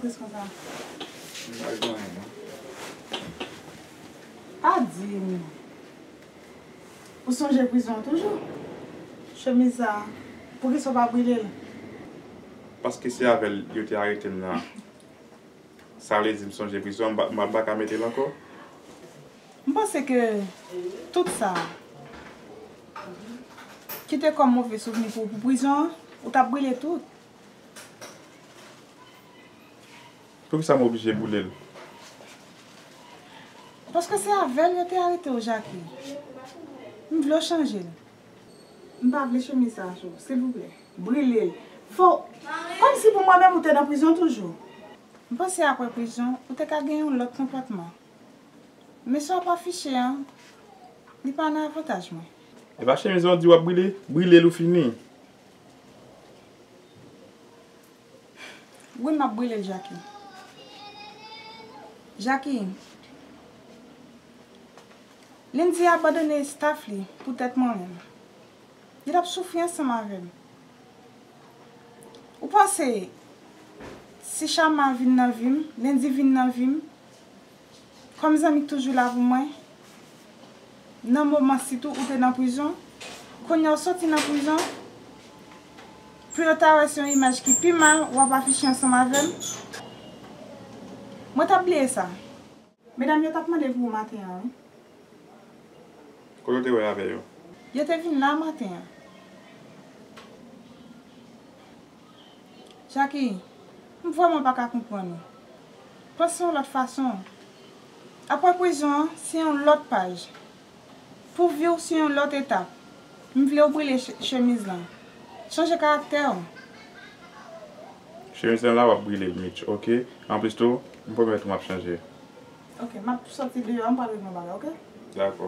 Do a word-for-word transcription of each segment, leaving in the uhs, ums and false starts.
Tris konsa. M pa gen anyen, non. Pa di m. Ou sonje prizon toujou? Chemiz sa, poukisa w pa brile l? Paske se avè l yo te arete m nan. Sa vle di m sonje prizon, m pa, m pa, m pa ka mete l ankò? M panse ke tout sa ki te kòm move souvni pou, pou prizon an, ou t ap brile tout. Poukisa m oblije boule l? Paske se avè l yo te arete w, Jackie. M vle w chanje l. M pa vle chemiz sa sou w, silvouplè. Brile l. Fò, kòmsi pou mwen menm ou te nan prizon toujou. M panse apre prizon, ou te ka gen yon lòt konpòtman. Men sa w ap afiche an, li pa nan avantaj mwen. E pa chemiz lan w di w ap brile? Brile l ou fini. Wi, m ap brile l, Jackie. Jackie, Lindsay abandone staff li poutèt mwen menm. Li t ap soufri ansanm avè m. Ou panse si Chama vin nan vi m, Lindsay vin nan vi m, kòm zanmi k toujou la pou mwen, nan moman sitou ou te nan prizon, kounye a w soti nan prizon, pou yo ta wè se yon imaj ki pi mal w ap afiche ansanm avè m, mwen t ap bliye sa. Medam yo t ap mande pou ou maten an, wi. Kote w te wè avè yo? Yo te vin la maten an. Jackie, m vrèman pa ka konprann ou. Panse yon lòt fason. Apre prizon an, se yon lòt paj. Pou vi w, se yon lòt etap. M vle w brile che-, chemiz lan. Chanje karaktè w. Chemiz lan la, w ap brile l, Mitch, oke? Anplis tou, m pwomèt ou m ap chanje. Oke, m ap sòti deyò a, m pral regle yon bagay, oke? Dakò.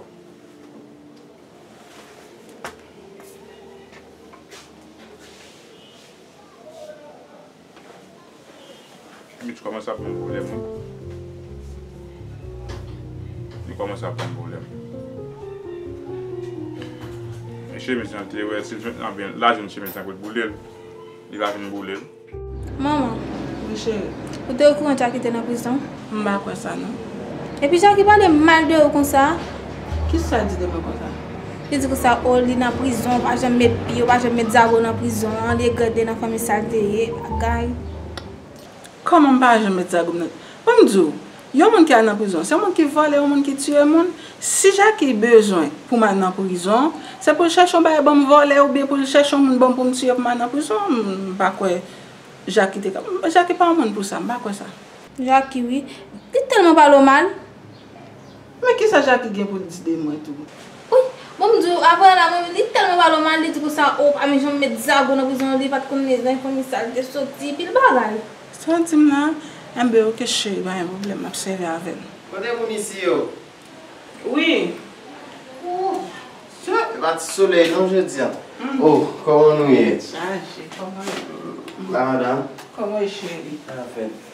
Mitch kòmanse ap ban m pwoblèm, wi. Li kòmanse ap ban m pwoblèm. Men chemiz lan te wè, si l jwenn nan byen, l a jwenn chemiz lan pou l boule l. Li pa vin boule l. Manman. Wi, cheri. Ou te okouran Jackie te nan prizon? M pa kwè sa, non. Epi Jackie pale mal de ou konsa? Kisa l di de mwen konsa? Li di konsa, o, li nan prizon, ou pa janm met pye, ou pa janm met zago nan prizon an, li regrèt li nan fanmi sa l te ye, bagay. Kòman m pa janm met zago m nan? Ban m di w, yon moun ki al nan prizon, se yon moun ki vòlè, yon moun ki tiye moun. Si Jackie bezwen pou m al nan prizon, se pou l chèche yon bagay ban m vòlè oubyen pou l chèche yon moun ban m pou m tiye pou m al nan prizon. M pa kwè Jackie te ka. Jackie pa yon moun pou sa, m pa kwè sa. Jackie, wi. Li tèlman pale w mal. Men kisa Jackie gen pou l di de mwen tou? Wi, bon, m di w, apre la, mwen, li tèlman pale w mal, li di konsa, o, pa menm janm met zago nan prizon, li pa t konn nan fanmi sa l te soti, pil bagay. Sa w di m la? Enben, oke, cheri, pa gen pwoblèm, m ap sèvi avè l. Kote moun isi yo? Wi. Se pa ti solèy non jodi a. Oh, kòman nou ye? Tèt chaje, kòman nou ye? La, madanm. Kòman w ye, cheri? Anfèt.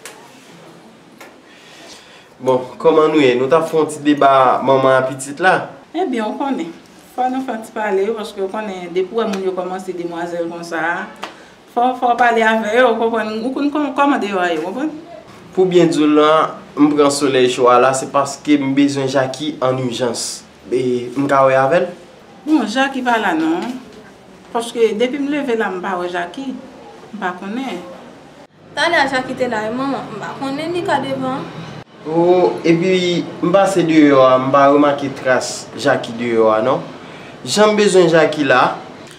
Bon, kòman nou ye? Nou t ap fè yon ti deba manman a pitit la. Ebyen, ou konnen. Fò nou fè yon ti pale, wi, paske ou konnen, depi w wè moun yo kòmanse demwazèl konsa a, fò, fò w pale avè yo, ou konprann? Ou konn kòman, kòman deyò a ye, ou konprann? Pou byen di w lan, m pran solèy cho a la, se paske m bezwen Jackie an ijans. E, m ka wè avè l? Bon, Jackie pa la non. Paske depi m leve la, m pa wè Jackie. M pa konnen. Talè a Jackie te la wi manman, m pa konnen li ka devan. O, epi m pase deyò a, m pa remake tras Jackie deyò a non. Jan m bezwen Jackie la.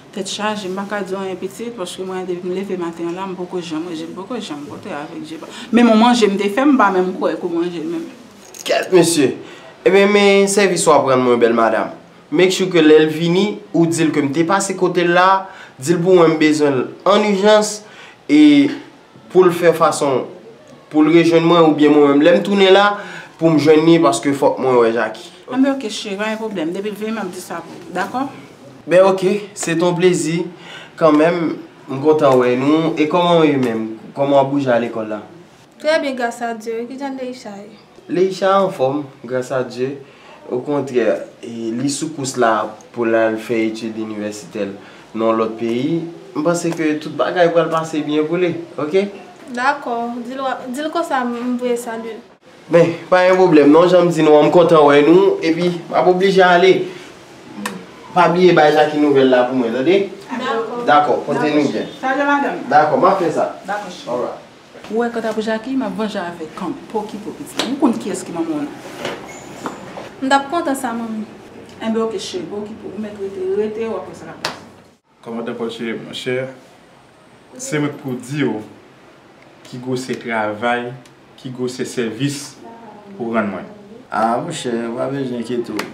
Tèt chaje, m pa ka di w anyen pitit, paske mwen depi m leve maten an la, m poko janm wè je, m poko janm pote avèk je. Menm yon manje m te fè, m pa menm kwè kou manje l menm. Kèt mesye! Ebyen, men sèvis w ap rann mwen bèl madanm. Make sure ke lè l vini, ou di l ke m te pase kote l la, di l pou mwen m bezwen l an ijans, e pou l fè fason pou l rejwenn mwen, oubyen mwen menm lè m tounen la, pou m jwenn li, paske fòk mwen wè Jackie. Anben oke cheri, pa gen pwoblèm, depi l vini m ap di sa pou ou, dakò? Ben oke, se t on plezi kanmenm, m kontan wè nou, e kòman w ye menm? Kòman w ap bouje a lekòl la? Trè byen, gras a Dye. Kijan Leisha ye? Leisha anfòm, gras a Dye. Okontrè, e, li sou kous la pou l al fè etid inivèsitè l nan yon lòt peyi. M panse ke tout bagay pral pase byen pou li, oke? Dakò, di l w ap, di l konsa m voye salye l. Men, pa gen pwoblèm non, jan m di nou an, m kontan wè nou, epi m ap oblije ale. Pa bliye bay Jackie nouvèl la pou mwen, tande? Dakò. Dakò, pote nou byen. Salye madanm. Dakò, m ap fè sa. Dakò, cheri. Alright. Ou wè kanta pou Jackie, m ap vanje avèk kan pokipo pitit. Ou konn kiyès ki manman w nan. M t ap kontan sa, manmi. Enben, oke, cheri, pokipo, ou mèt rete, rete, w ap wè sa k ap pase. Kòmandan Paul Chéry, monchè, se mwen k pou di w ki gwosè travay, ki gwosè sèvis pou w rann mwen. A, monchè, ou pa bezwen enkyete w.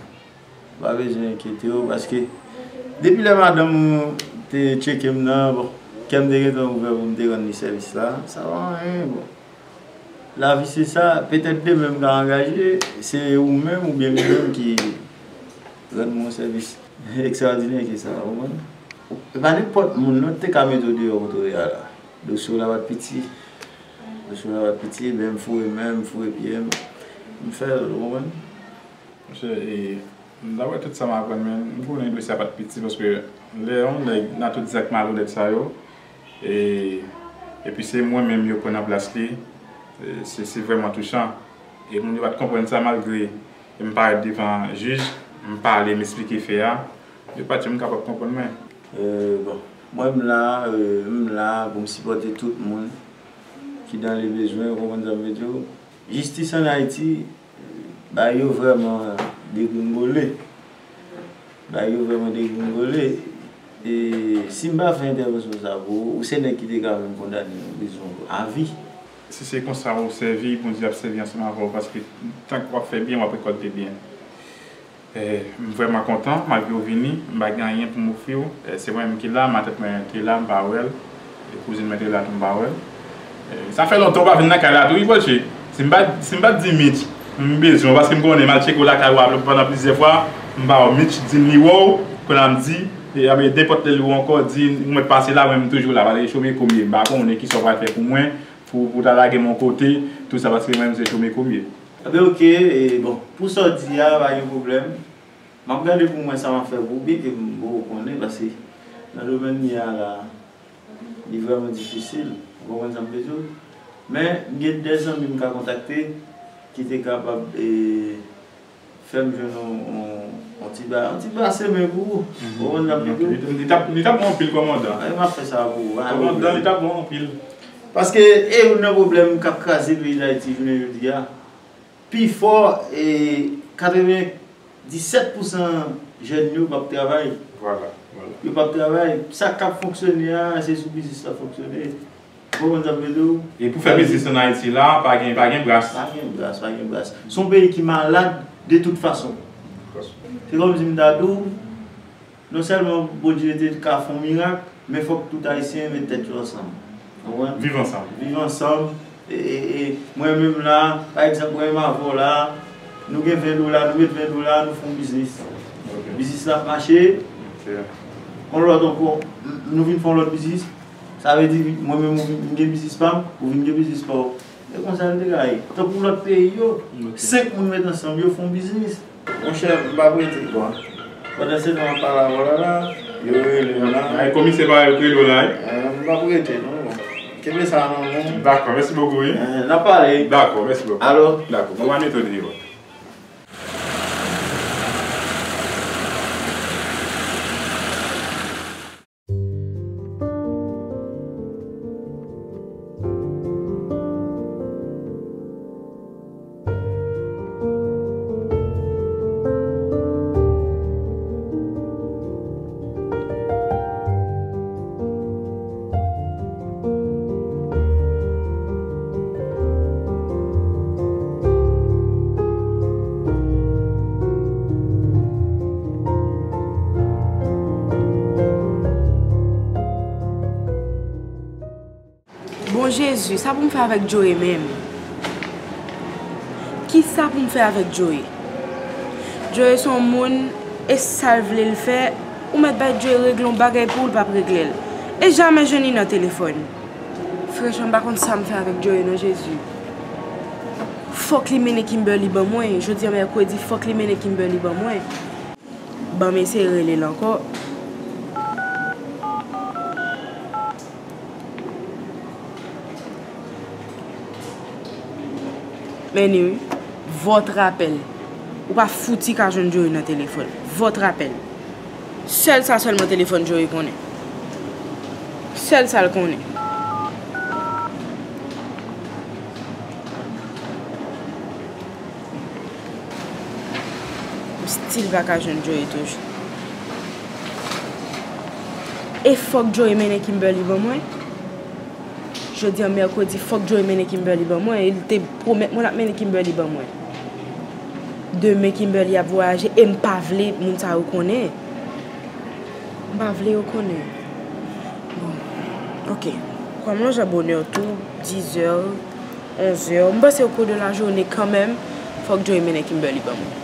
Ou pa bezwen enkyete w, paske depi lè madanm ou te tcheke m nan, bon, kè m te gentan ouvè pou m te rann li sèvis la, sa pa anyen, bon. Lavi se sa, petèt demen m ka angaje, se ou menm oubyen li menm ki rann mwen yon sèvis ekstradinè ke sa, ou konprann? E pa nenpòt moun non te ka mete w deyò kote w ye a la. Dosye w la pa t piti. Dosye w la pa t piti, men m foure men m, m foure pye m, m fè l, ou konprann? Monchè, e, m ta wè tout sa m aprann, men m konnen dosye a pa t piti, paske lè yon nèg nan tout zak malonèt sa yo, e, epi se mwen menm yo pran nan plas li, e, se, se vrèman touchan. E moun yo pa t konprann sa, malgre m parèt devan jij, m pale, m eksplike fè a, yo pa t janm kapab konprann mwen. E, bon, mwen m la, e, m la pou m sipòte tout moun ki nan le bezwen, ou konprann sa m vle di w? Jistis ann Ayiti, bagay yo vrèman degringole. Bagay yo vrèman degringole. E si m pa fè entèvansyon sa pou ou, ou se nèg ki te ka menm kondane yon prizon avi. Si se konsa w sèvi, Bondye ap sèvi ansanm avè w, paske tank w ap fè byen, w ap rekòlte byen. Eh, m vrèman kontan, malgre w vini, m pa gen anyen pou m ofri w. Eh, se mwen menm ki la, matant mwen te la, m pa wè l. E kouzin mwen te la tou, m pa wè l. Eh, sa fè lontan w pa vin nan kay la tou, wi, Paul Chéry. Si m pa, si m pa t di Mitch, m bezwen w, paske m konnen m al tcheke w lakay ou a pandan plizyè fwa, m pa wè w. Mitch di m li wè w, kounye a m di, e, a, men nenpòt lè l ou ankò di, ou mèt pase la, mwen m toujou la, paske chome kou m ye, m pa konnen kisa w pral fè pou mwen, pou, pou w ta lage m yon kote, tou sa, paske mwen m se chome kou m ye. Enben, oke, e, bon, pou sa w di a, pa gen pwoblèm. M ap gade pou m wè sa m ap fè pou ou, byenke m poko konnen, paske nan domèn m ye a la, li vrèman difisil. Ou konprann sa m vle di w? Men, m gen de zanmi m ka kontakte ki te kapab, e, fè m jwenn yon, yon, yon ti ba, yon ti ba semen pou ou. Ou konprann sa m vle di w? Li t ap, li t ap bon anpil, kòmandan. Ay, m ap fè sa pou ou, pa gen pwoblèm. Kòmandan, li t ap bon anpil. Paske, e youn nan pwoblèm k ap kraze peyi Dayiti jounen jodi a, pifò, e, katreven disèt pousan jèn yo p ap travay. Vwala, vwala. Yo p ap travay. Sa k ap fonksyone a, se sou biznis l ap fonksyone. Ou konprann sa m vle di w? E pou fè biznis ann Ayiti la, pa gen, pa gen bras. Pa gen bras, pa gen bras. Se yon peyi ki malad de tout fason. Se kòmsi m ta di w, non sèlman Bondye te ka fè yon mirak, men fòk tout Ayisyen met tèt yo ansanm. Ou konprann? Viv ansanm. Viv ansanm. E, e, e, mwen menm la, pa egzanp, mwen menm avè w la, nou gen ven dola, nou met ven dola, nou fè yon biznis. Ok. Biznis la ap mache. Ok. Yon lòt ankò, n-, nou vin fè yon lòt biznis. Sa vle di, mwen menm, ou vin, m gen biznis pa m, ou vin gen biznis pa w. E konsa l te ka ye. Tankou lòt peyi yo, ok, senk moun met ansanm, yo fè yon biznis. Monchè, m p ap rete, bon. Pandan se tan m ap pale avè w la, la, yo rele m la. Ay, komisè pa yo k rele w la, wi. Eh, m p ap rete, non, bon. Kenbe sa nan men w. Dakò, mèsi bokou, wi. Eh, n ap pale. Dakò, mèsi bokou. Alò. Dakò, mwen va mete w deyò. Bon Jezi, sa pou m fè avèk Joe menm? Kisa pou m fè avèk Joe? Joe se yon moun, e sa l vle l fè, ou mèt bay Joe regle yon bagay pou ou, l p ap regle l. E jamè jwenn li nan telefòn. Franchman, m pa konn sa m fè avèk Joe non, Jezi. Fòk li mennen Kimberly ban mwen. Jodi a mèkredi, fòk li mennen Kimberly ban mwen. Ban m eseye rele l ankò. Men ni wi, votre appel. Ou pa fouti ka jwenn Joey nan telefòn. Votre appel. Sèl sa sèlman telefòn Joey konnen. Sèl sa l konnen. M still pa ka jwenn Joey toujou. E fòk Joey mennen Kimberly ban mwen. Jodi a mèkredi, fòk Joey mennen Kimberly ban mwen. E li te pwomèt mwen l ap mennen Kimberly ban mwen. Demen Kimberly ap vwayaje e m pa vle moun sa yo konnen. M pa vle yo konnen. Bon, ok. Kòm yon jan bonè tou, dizè, onzè. M panse o kou de la jounen kanmenm, fòk Joey mennen Kimberly ban mwen.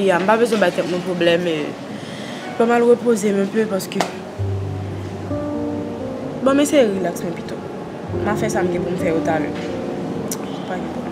Ya, m pa bezwen bay tèt mwen pwoblèm, e, ban m al repoze m enpe paske, bon, m eseye rilaks mwen pito. M a fè sa m gen pou m fè yo talè. Pa gen pwoblèm.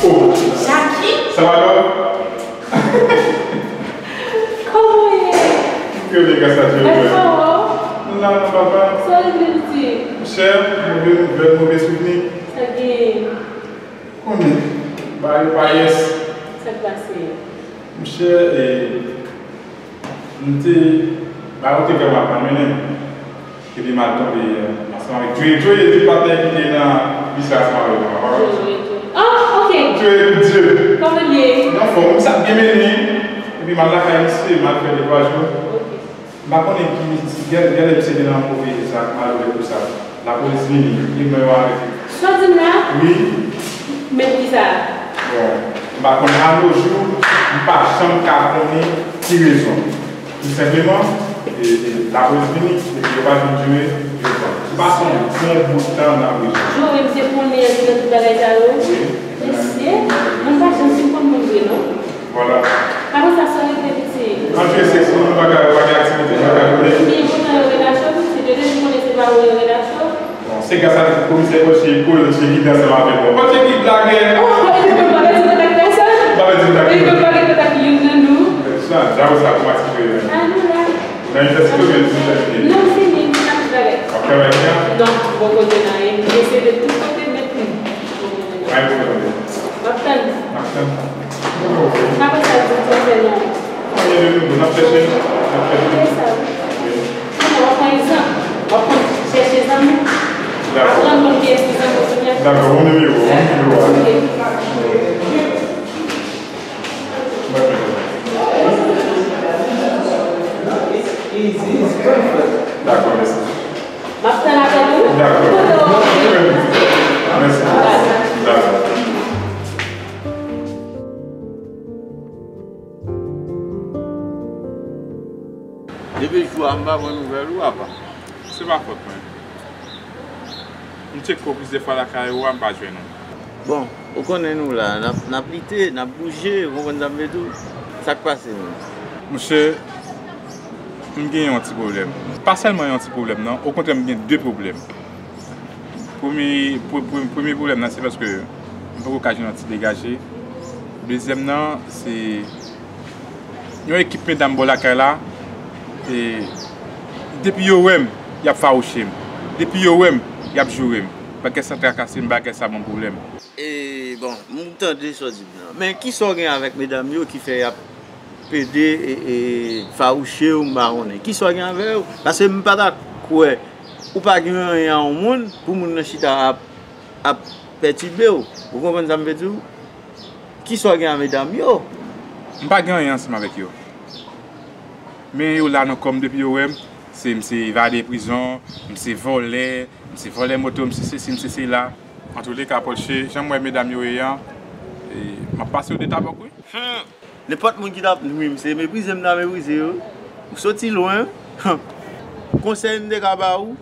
Oh. Jackie? Sa va, non? Kòman w ye? Trè byen, gras a Dye. Mèt Fawon? M la, non, papa. Sa w regle, pitit? Monchè, move nouvèl, move souvni. Sa gen? Konnen, bagay yo pa yès. Sa k pase? Monchè, e, m te, bagay yo te vrèman ap malmennen. Epi m al tonbe, e, ansanm avèk Joey. Joey, e, patnè ki te nan bis la ansanm avèk mwen, pa konn? Joey, Joey. Ah, ok. Joey, Joey. Kòman l ye? Li anfòm, sa byen mennen. Epi m al lakay misye, m al fè de twa jou. Ok. M pa konnen ki, gade, gade misye te nan move zak malonèt konsa. Lapolis vini, li mwen yo arete. Sa w di m la? Wi. Men poukisa? Bon, m pa konnen, a no jou, m pa janm ka konnen ki rezon. Tou senpleman, e, e, lapolis vini, epi yo pa jwenn Joe, yo pran. M pase yon bon bout tan nan prizon. Joe, misye konnen li nan tout bagay sa yo? Wi. Mesye, moun pa janm fin konn moun vre, non. Vwala. Apre sa, sa w regle, pitit? Antre sèks, nou pa ka, pa gen aktivite, nou pa ka jwe. Li gen kontan yon relasyon, pitit, yo deja konnen se pa ou yon relasyon. Bon, se gras a komisè Pòlche, Pòlche ki te ansanm avèk mwen. Pòlche ki blagè. Oh, e nou menm pa pèdi kontak pèsòn? Pa pèdi kontak. E nou pa gen kontak youn nan nou? Sa, djab sa, pou m atire. A nou la. Nan inivèsite oubyen inivèsite? Non, m fini, m fini ak tout bagay. Ok. M ap tann. M ap tann. M ap tann. M ap tann sa di m fè non. Anyen de nouvo, n ap chèche, n ap chèche. Kisa? Wi. Kounya w ap pran egzanp, w ap konn chèche zanmi. Dakò. Aprann konn kiyès ki zanmi w kounya. Dakò, bon nimewo, bon nimewo a. Ok. Dakò, mèsi. M ap tann apèl ou. Dakò. Mèsi. Dakò. Depi jou a m pa pran nouvèl ou, apa. Se pa fòt mwen. M tcheke w plizyè fwa lakay ou a, m pa jwenn ou. Bon, ou konnen nou la, n ap, n ap lite, n ap bouje, ou konprann sa m vle di w? Sa k pase menm? Monchè, m gen yon ti pwoblèm. Pa sèlman yon ti pwoblèm, non. Okontrè, m gen de pwoblèm. Premye, pre-, pre-, premye pwoblèm nan, se paske m poko ka jwenn yon ti degaje. Dezyèm nan, se yon ekip medam bò lakay la, e depi yo wè m, y ap fawouche m. Depi yo wè m, y ap joure m. Bagay sa trakase m, bagay sa ban m pwoblèm. E, bon, m tande sa w di m nan. Men kisa w gen avèk medam yo ki fè y ap pede, e, e, fawouche w, m pa konnen? Kisa w gen avè yo? Paske m pa ta kwè ou pa gen anyen a yon moun pou moun nan chita ap, ap pètibe w. Ou konprann sa m vle di w? Kisa w gen a medam yo? M pa gen anyen ansanm avèk yo. Men yo la nan kò m depi yo wè m. Se m se evade prizon, m se vòlè, m se vòlè moto, m se sesi, m se sela. Antouleka, Polche, jan m wè medam yo ye an, e, m ap pase yo de tabòk, wi. Hmm. Nenpòt moun ki t ap nwi m, se meprize m ta meprize yo. Ou soti lwen. Konsèy m te ka ba ou,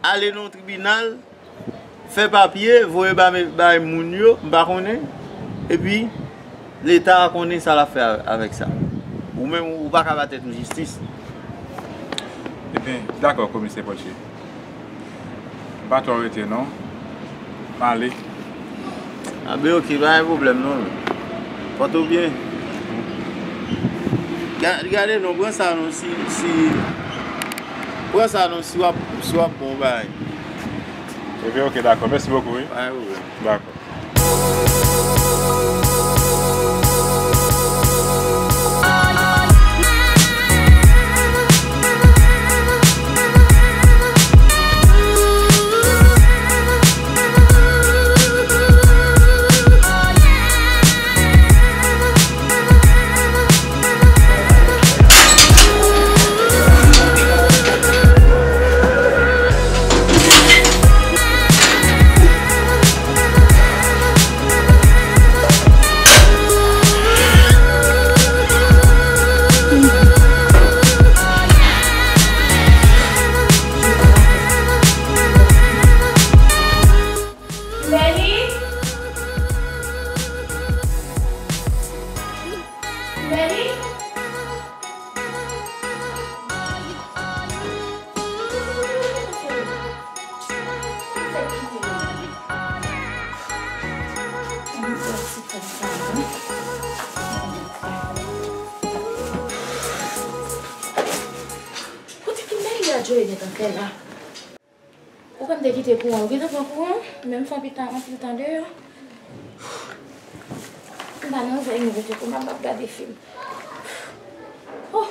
ale nan yon tribinal, fè papye, voye ba, bay moun yo, m pa konnen. Epi, Leta a konnen sa l ap fè a-, avèk sa. Ou menm, ou pa ka ba tèt ou jistis. Ebyen, dakò, Komisè Polche. M pa twò rete, non. M ale. A ben, oke, pa gen pwoblèm, non. Pòte w byen. Ga-, gade, non, pran sa, non, si, si, pran sa, non, si w ap, si w ap bon bagay. Ebyen, oke, dakò. Mèsi bokou, wi. Pa gen pwoblèm. Dakò. Kimberly? Kimberly? Kote Kimberly a Joe gentan fè la? Ou kwè m te kite kouran? Ou gentan pran kouran? Men m fè anpil tan, anpil tan deyò. M pa nan zòn nou rete kouman m ap gade fim. Oh!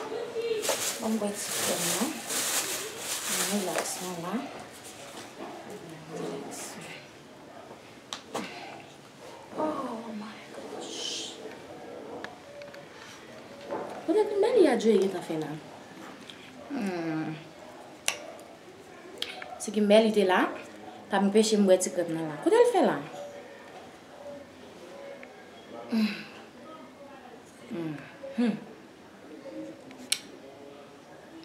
Ban m bwè ti krèm nan. Mwen relax mwen la. Relax. Oh my gosh. Kote Kimberly a Joe gentan fè la? Hmm. Si Kimberly te la, t ap anpeche m bwè ti krèm nan la. Kote l fè la? Hmm. Hmm. Hmm.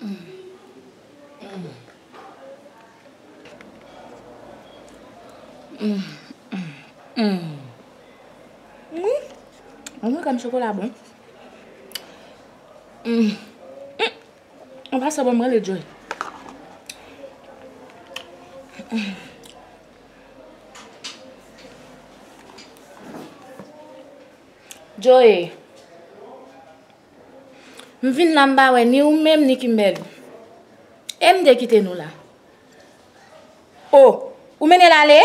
Hmm. Hmm. Hmm. Hmm. Hmm. Mwen, krèm chokola bon. Hmm. Hmm. An pasan, ban m rele Joy. Joy, m vin la, m pa wè ni ou menm, ni Kimberly. E m te kite nou la. O, ou mennen l ale?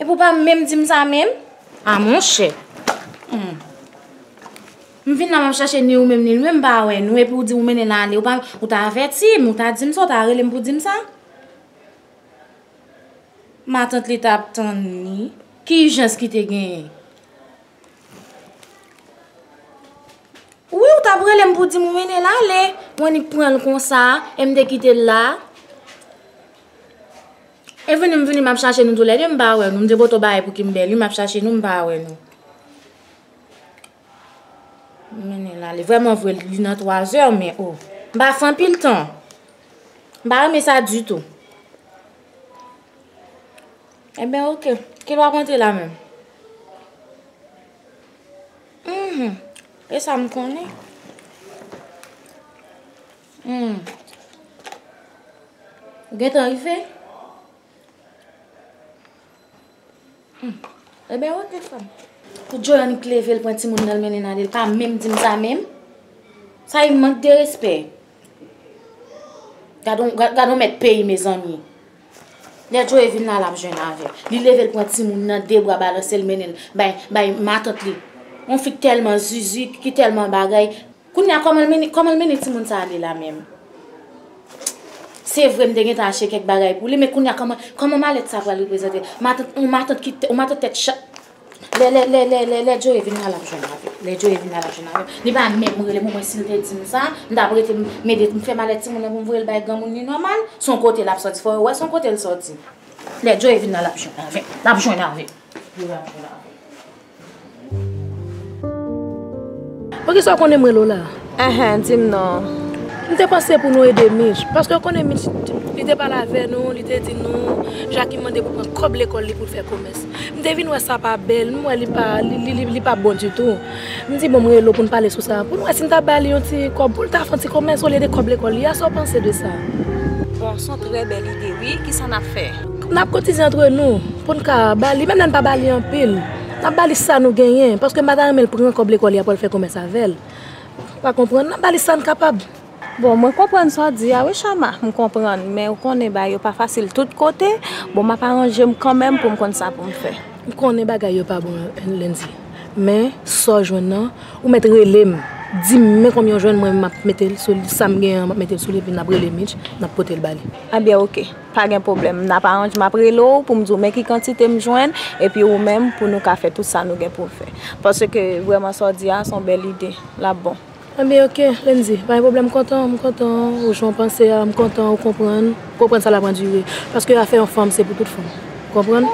Epi w pa menm di m sa menm? A monchè. Hmm. M vin la, m ap chache ni ou menm, ni li menm, m pa wè nou, epi w di ou mennen l ale, ou pa, ou ta avèti m, ou ta di m sa, ou ta rele m pou di m sa. Matant li t ap tann li. Ki ijans ki te genyen? Wi, ou t ap rele m pou di m ou mennen l ale. Ou annik pran l konsa, e m te kite l la. E vini, m vini, m ap chache nou toulède, m pa wè nou. M te pote yon bagay pou Kimberly, m ap chache nou, m pa wè nou. M mennen l ale. Vrèman vre, li nan twazè, men o. M pa fè anpil tan. M pa renmen sa ditou. Enben, oke. Kilè w ap rantre la menm? Mhm. E sa m konnen. Hmm. Ou gentan rive? Hmm. Enben, oke, frè m. Pou Joe annik leve l pran timoun nan l mennen l ale, l pa menm di m sa menm. Sa e mank de respè. Gad on, gad, gad on mèt peyi, mezanmi. Lè Joe vin la, l ap jwenn avè l. Li leve l pran timoun nan de bra, balanse l, mennen l bay, bay matant li. On fi k tèlman zuzu, ki tèlman bagay. Kounye a, kòman l mennen, kòman l mennen timoun sa ale la menm? Se vre, m te gentan achte kèk bagay pou li, men kounye a, kòman, kòman malèt sa pral reprezante? Matant, on matant ki, on matant tèt chat. Lè, lè, lè, lè, lè, lè Joe vin la, l ap jwenn avè l. Lè Joe vin la, l ap jwenn avè l. Li pa menm rele m, mwen, si l te di m sa, m t ap rete, m, m ede, m fè malèt timoun nan pou m voye l bay granmoun li nòmal. Se on kote l ap sòti, fò yo wè se on kote l sòti. Lè Joe vin la, l ap jwenn avè l. L ap jwenn avè l. Li p ap jwenn avè l. Poukisa w konnen m rele w la? Enhen, di m non. M te panse pou nou ede Mitch, paske w konnen Mitch, li te pale avè nou, li te di nou, Jackie mande pou pran kòb lekòl li pou l fè komès. M te vin wè sa pa bèl, m wè li pa, li, li, li, li pa bon ditou. M di, bon, m rele w pou n pale sou sa, pou n wè si n ta ba li yon ti kòb pou l ta fè yon ti komès olye de kòb lekòl li a. Sa w panse de sa? Bon, se yon trè bèl ide, wi. Kisa n ap fè? N ap kotize antre nou pou n ka ba li, menm lè n pa ba li anpil. N ap ba li sa nou genyen, paske m pa ta renmen l pran kòb lekòl li a pou l fè komès avè l. Ou pa konprann? N ap ba li sa n kapab. Bon, mwen konprann sa w di a wi, Chama. M konprann, men ou konnen bagay yo pa fasil tout kote. Bon, m ap aranje m kanmenm pou m konn sa pou m fè. M konnen bagay yo pa bon, Lendy. Men, sa w jwenn nan, ou mèt rele m. Di m men konbyen w jwenn, mwen m ap mete l sou li, sa m genyen an, m ap mete l sou li, epi n ap rele Mitch, n ap pote l ba li. Ebyen, oke. Pa gen pwoblèm. N ap aranje, m ap rele w pou m di w men ki kantite m jwenn, epi ou menm pou nou ka fè tout sa nou gen pou n fè. Paske vrèman sa w di a, se yon bèl ide. L ap bon. Enben, oke, Lendy, pa gen pwoblèm, m kontan, m kontan ou jan w panse a, m kontan ou konprann, konprann sa l ap andire. Paske afè yon fanm, se pou tout fanm. Konprann?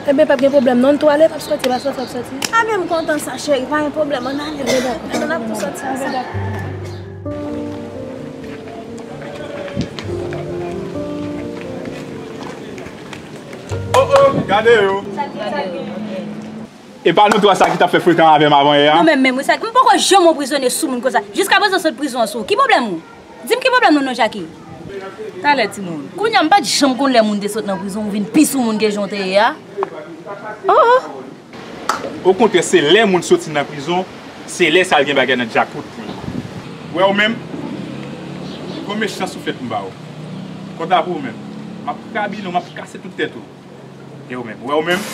Enben, p ap gen pwoblèm, non, n tou ale, m ap sòti, m ap sòti, m ap sòti. Enben, m kontan sa, cheri, pa gen pwoblèm, ann ale. Enben, n ap tou sòti ansanm. Oh, oh, gade yo. E pa nou twa sa ki t ap fè frekan avè m avan yè a? Nou menm menm, wi, sa, m poko janm wè yon prizonye sou moun konsa. Jiskaprezan sot prizon an sou ou. Ki pwoblèm ou? Di m ki pwoblèm nou non, Jackie? Talè, timoun. Kounye a, m pa t janm konn lè moun te sot nan prizon, ou vin pi sou moun ke jan w te ye a. Oh, oh. Okontrè, se lè moun soti nan prizon, se lè sa l gen bagay nan djakout li. Wè ou menm, gwo mechans ou fèt m ba ou. Konta pou ou menm. M ap krabine w, m ap kase tout tèt ou. E ou menm, wè ou menm,